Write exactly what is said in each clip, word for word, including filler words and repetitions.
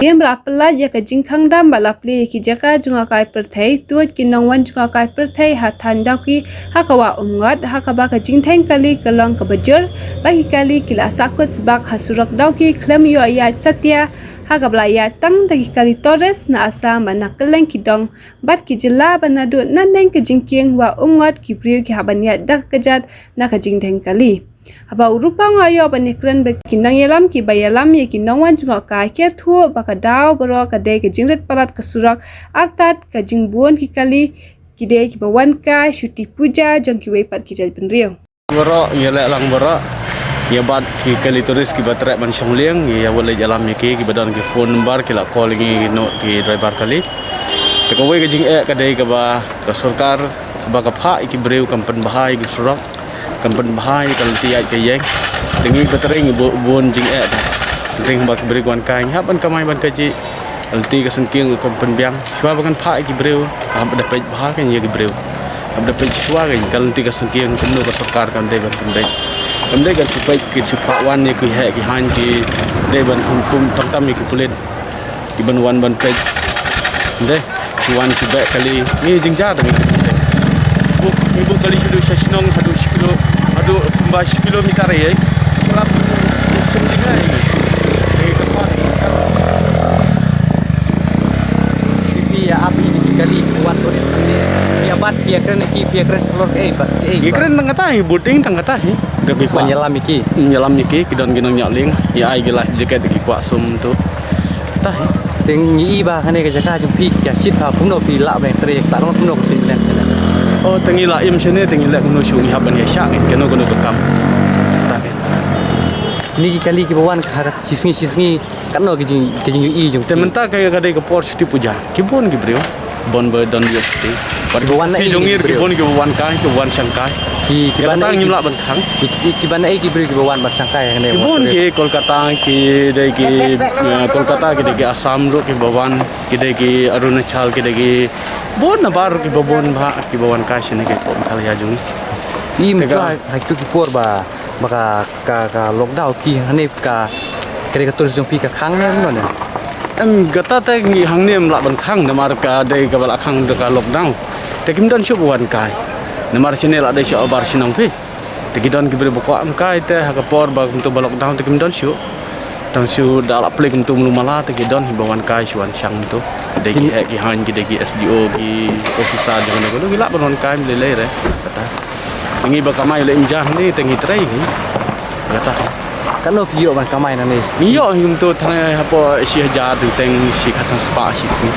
Ïa ba la pyllait ïa ka jingkhang dam ba la plie ïa ki jaka jngohkai pyrthei, tuid ki nongwan jngohkai pyrthei ha thaiñ Dawki ha ka wah Umngot, ha kaba ka jingdheng kali ka long kaba jur, ba ki kali ki la sahkut sbak ha surok Dawki khlem ïoh ïaid satia, ha kaba la ïaid tang da ki kali tourist na Assam bad na kylleng ki dong bad ki jylla bad naduh naneng ka jingkieng wah Umngot ki briew ki hap ban ïaid da ka kjat na ka jingdheng kali. Haba u Rupang u la ïoh ban ïakren bad ki nongïalam kiba ïalam ïa ki nongwan jngohkai, ki ïathuh ba ka daw baroh ka dei ka jingrit palat ka surok, artat ka jingbun ki kali ki dei kiba wan kai shuti puja jong kiwei pat ki jaitbynriew. Baroh ngi leh lang baroh, ïa bad ki kali tourist kiba treh ban shong lieng, ïa wat leh ïalam ïa ki, kiba don ki phone number ki la call ïa ngi noh ki driver kali. Te kawei ka jingeh ka dei kaba ka sorkar ba ka phah ïa ki briew kam pynbha ïa ki surok, kam pynbha ïa ka lynti ïaid ka ïeng. Te ngi ba trei ngi bu-, bun jingeh te. Teng ba ki briew wan kai ngi hap ban kamai ban kajih. Ka lynti ka sengkieng kam pynbiang. Shuwa ba kan phah ïa ki briew, hap da peit bha kan ïa ki briew. Hap da peit shuwa kan ka lynti ka sengkieng kumno ka sorkar kan dei ban pynbeit. Kan dei kan shu peit ki shu phah wan ïa ki heh ki haiñ ki dei ban hukum tam tam ïa ki pulit. Ki ban wan ban peit. Dei. Shu wan shu beh kali. Ngi jingjia da ngi. Buk, ngi buk kali shu sha shnong haduh shi kilo, haduh kumba shi kilometer ïa. Kelap sum jingjia ïa ngi. Ngi kyrpad. Phi ïa ap ïa ki kali ki wan tourist hangne. Phi ïa bat phi ïa kren ki phi ïa kren shlur eh bat eh. Ngi kren tang kata hi, boating tang kata hi. Da ki kwah. Ban ïalam ïa ki. Ïalam ïa ki, ki don ki nongñiah lieng. Ïa ai ki life jacket da ki kwah sum tu. Kata hi. Te ngi i ba kane ka jaka jong phi ka shit ha kumno phi lah ban trei, ta kumno ka sien plan shane. Oh, te ngi la im shane, te ngi leh kumno shuh ngi hap ban ïa shah ngi kano kano ka kam. Ta hi. Kine ki kali kiba wan ka ha ka shi sngi shi sngi katno ki jing, ki jingïohi jong phi. Te mynta ka ka dei ka por shuti puja. Ki bun ki briew. Bun ba don ïoh shuti. Bad kiba wan na i jong ngi ki briew. Ki bun kiba wan kai, kiba wan shang kai. Ki, kiba na i ngim lah ban khang. Ki, ki, kiba na i ki briew kiba wan ban shang kai hangne. Ki bun ki Kolkata, ki dei ki, eh, Kolkata, ki dei ki Assam ruh kiba wan, ki dei ki Arunachal, ki dei ki bun nabar kiba bun bha kiba wan kai shane ka por Meghalaya jong ngi. Im. Te ka ha kitu ki por ba, ba ka, ka, ka lockdown ki hangne ka, ka dei ka tourist jong phi ka khang ne kumno ne? Em, kata te ngi hangne em lah ban khang namar ka dei kaba la khang da ka lockdown. Te kim don shuh ba wan kai. Namar shane la dei shuh bar shnong phi. Te ki don ki briew ba kwah em kai te ha ka por ba kumto ba lockdown te kim don shuh. Tang shu da la plie kumto mlu mala te ki don hi ba wan kai shu wan shang kumto. Dei ki heh ki haiñ ki dei ki S D O ki officer jong ngi ki lah ban wan kai lei lei re. Kata. Te ngi ba kamai leh im ja hangne te ngi trei ngi. Kata. Katno phi ïoh ban kamai nangne? Ngi ïoh hi kumto tang hapoh shi hajar teng teng shi khatsan spah shi sngi.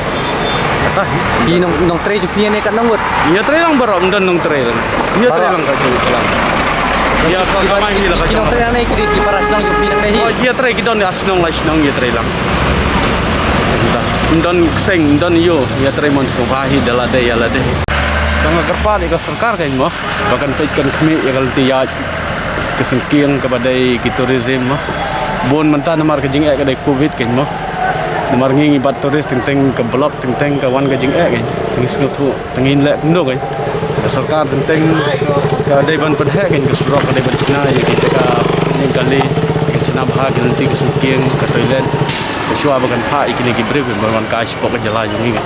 Kata hi. Ki nong, nongtrei jong phi ne katno ngut? Ïa trei lang baroh, ym don nongtrei lang. Ïa trei lang ka jong ka lang. Ïa ka kamai hi la ka jong. Ki nongtrei nangne ki dei ki para shnong jong phi nangne hi. Oh, ïa trei ki don ïa shnong la shnong ïa trei lang. Ym don kseng, ym don ïoh, ïa trei mon sngewbha hi da lade ïa lade. Tang ka kyrpad ïa ka sorkar kan mo. Ba kan peit kan khmih ïa ka lynti ïaid ka sengkieng kaba dei ki tourism mo. Bun mynta namar ka jingeh ka dei covid kan mo. Namar ngi ngi bat tourist teng teng ka block teng teng ka wan ka jingeh kan. Te ngi sngewthuh, te ngin leh kumno kan. Ka sorkar teng teng ka dei ban pynheh kan ka surok ka dei ban shna ïa ki jaka ïeng kali, ka shna bha ka lynti ka sengkieng ka toilet. Ka shuwa ba kan phah ïa kine ki briew ban wan kai shapoh ka jylla jong ngi kan.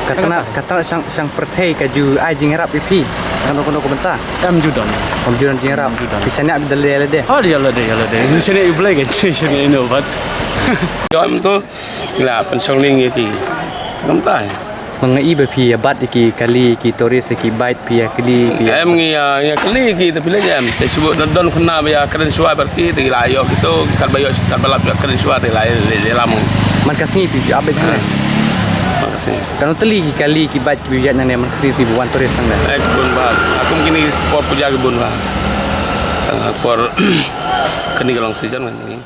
Ka tnat, ka tnat shang, shang pyrthei ka ju ai jingïarap ïa phi. Kano kano ka bynta. Em ju don. Em ju don jingïarap. Em ju don. Phi shaniah da lade lade. Oh, ïa lade, ïa lade. Ngi shaniah ïa U Blei kan, shaniah ïa no pat. Jom tu la pynshong lieng ïa ki. Ngam tai. Nga i ba phi ïa bat ïa ki kali, ki tourist, ki bait phi ïa kali, phi ïa. Em ngi ïa, ïa kali ki te phi leh em. Te shu don don khun na ba ïa kren shuwa bad ki te la ïoh kito, kat ba ïoh, kat ba lap ïoh kren shuwa te la ïa, ïa, ïalam. Man ka sngi phi ïa bait hangne. Man ka sngi. Katno tylli ki kali ki bait ki ïaid nangne man ka sngi phi wan tourist hangne. Eh, ki bun bha. Akum kine por puja ki bun bha. Tang por kane ka long season kan.